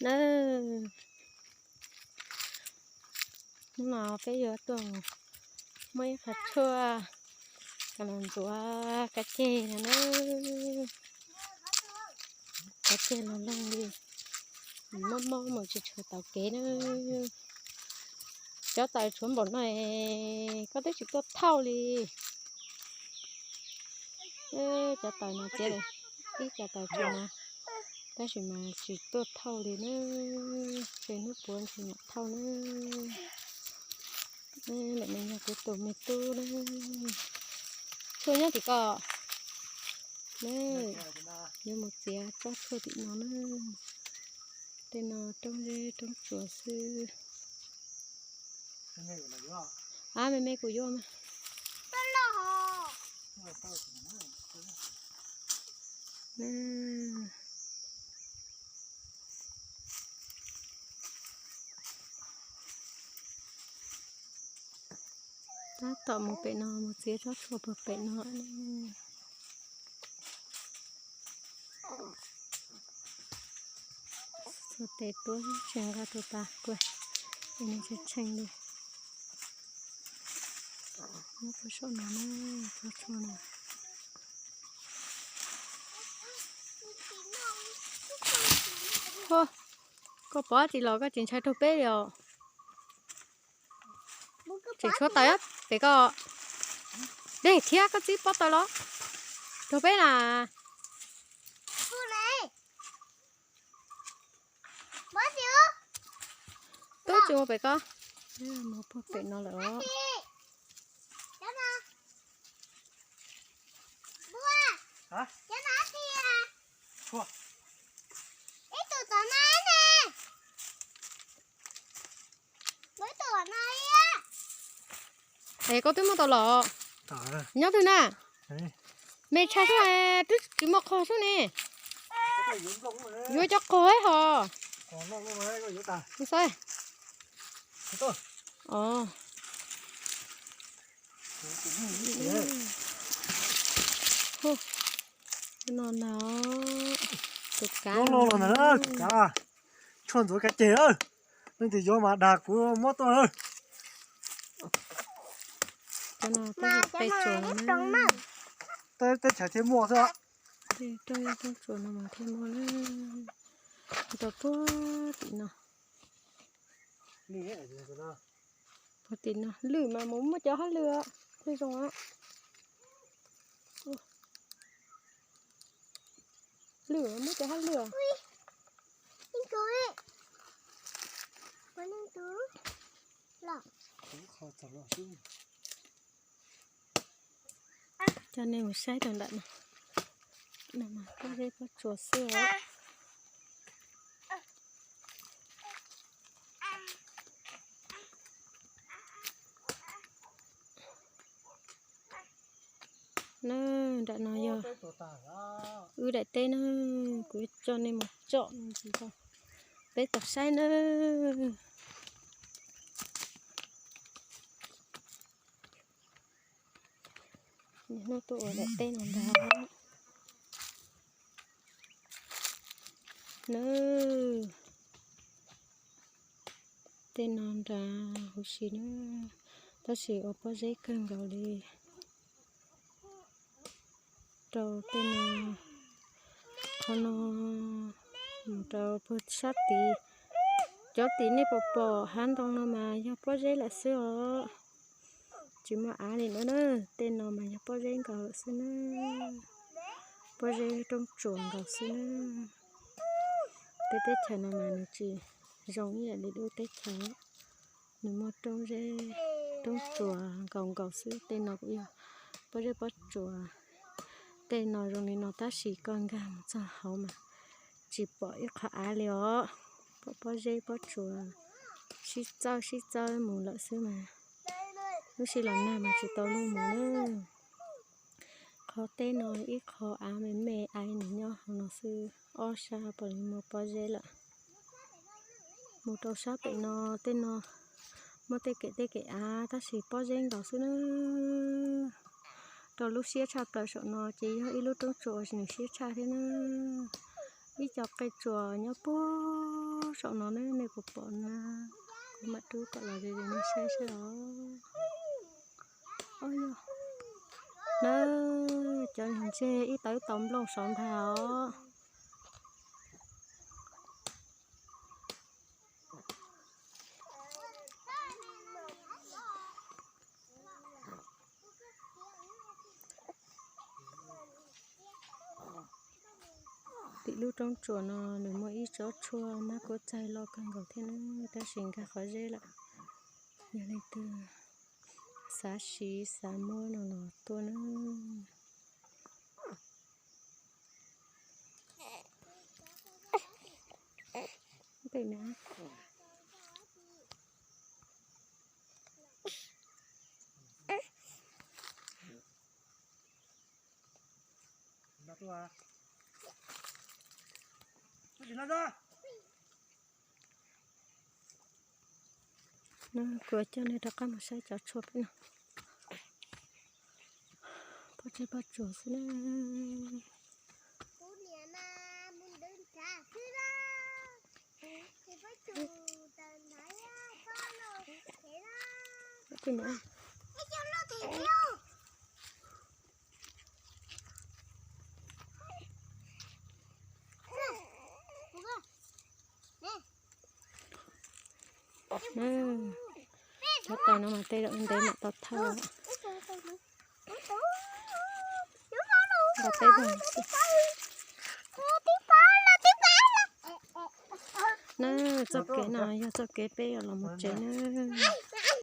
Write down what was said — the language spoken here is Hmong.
Na, hnub no peb yuav tuaj muab ib qho tshuaj coj los ntxuav kab ceg no na. Kab ceg los loog li, mob mob mus tsis tshua tau kev na. Cov taws tshuav npaum no, koj twb tsis tuaj thauj li. Cov taws no tiag, ib cov taws tshuav no, tab sis mas tsis tuaj thauj li na. Tsam hnub puav ntshe mam thauj na. Ntawm no yog kuv tus me tub na. Tshuaj nyob tim ko. Yuav mus txiav tsob tshuaj tim no na. Tej no roob zeb roob tsuas xwb. A, me me kuv yuav mas. Tab tom mus pem no, mus txiav tsob tshuaj puag pem no. Txhua tes tuab tseem nqa tus pas kuag, es nws tseem tshee li. Muab puag saum no na, tsob tshuaj no. Hua, koj pov tsis los koj tsis ntshai raug peb li os. Tseem tshuav taws pem ko. Dej thiab koj txib pob taws los raug peb na. Twb tsis ua pem ko, mus puag pem no lawm os. Es koj twb muab tau los? Nyob twg na? Me tshaj xwb, twb tsis muaj qog xwb ne. Yuav cov qog hos. No na, tus kav, tshuaj ntxuav kab ceg, leej twg yuav mas dag kuv muab tuaj. Cov no peb tsuas, teb chaws thiaj muaj xwb. Tej roob tsuas no mas thiaj muaj na. Rau puag tim no. Puag tim no lwj mas mus muab cov hab lwj thiaj zoo. Lwj, muab cov hab lwj. Coj nej mus saib rau ntawm no, pob zeb pob tsuas xwb os. Na, nram no yog wb daim teb na, kuv coj nej mus tsom peb tau saib na. Niaj hnub tuaj ua daim teb no ntag. Na, tej no nrad huv si na, tab sis ua pob zeb kawg nkaus li. Rau tej no, qhov no mus rau puag sab tid. Cov tim nej pom pom hav ntoo no mas yog pob zeb lawm xwb os. Tsis muaj av li na, tej no mas yog pob zeb nkaus lawm xwb na. Pob zeb roob tsuas nkaus xwb na. Peb teb chaws no mas nws tsis zoo ib yam li lub teb chaws. Nws muaj roob zeb, roob tsuas nkaus nkaus xwb, tej no kuj yog pob zeb pob tsuas. Tej no zoo li no tab sis koj nkag mus txog hauv mas tsis pom ib qho av li os. Pom pob zeb pob tsuas sib txawb sib txawb mus lawm xwb mas. Lub sij los nag mas tsis tau luag mus na. Qhov teb no ib qho av me me ais nws nyob hauv no xwb, ob sab puav leej muaj pob zeb lawm. Mus rau sab pem no, tej no muaj tej kem tej kem av tab sis pob zeb nkaus xwb na. Rau lub siab tshaj plaws saum no ces yog ib lub roob tsuas uas nws siab tshaj thiab na. Ib co qe tsuas nyob puag Saum no ne nej puas pom na? Kuv mam rub kom los ze ze nej saib saib os. Os yog na, cov niag ntseg ib tau ib tau nplooj saud ntag os. Tim lub roob tsuas no nws muaj ib tsob tshuaj mab kuab txaig loj kawg nkaus thiab na, tab sis nkag qhov zeb lawm. Yog leej twg xav siv xav muab no los tuaj na. Kuv coj nej rov qab mus saib cov tshuaj peb no. Pob zeb pob tsuas xwb na. Cov tais no mas tej zaum ntev mam tau thauj. Nqa peb mus xwb. Na, txoj kev no yog txoj kev peb yuav los mus tsev na.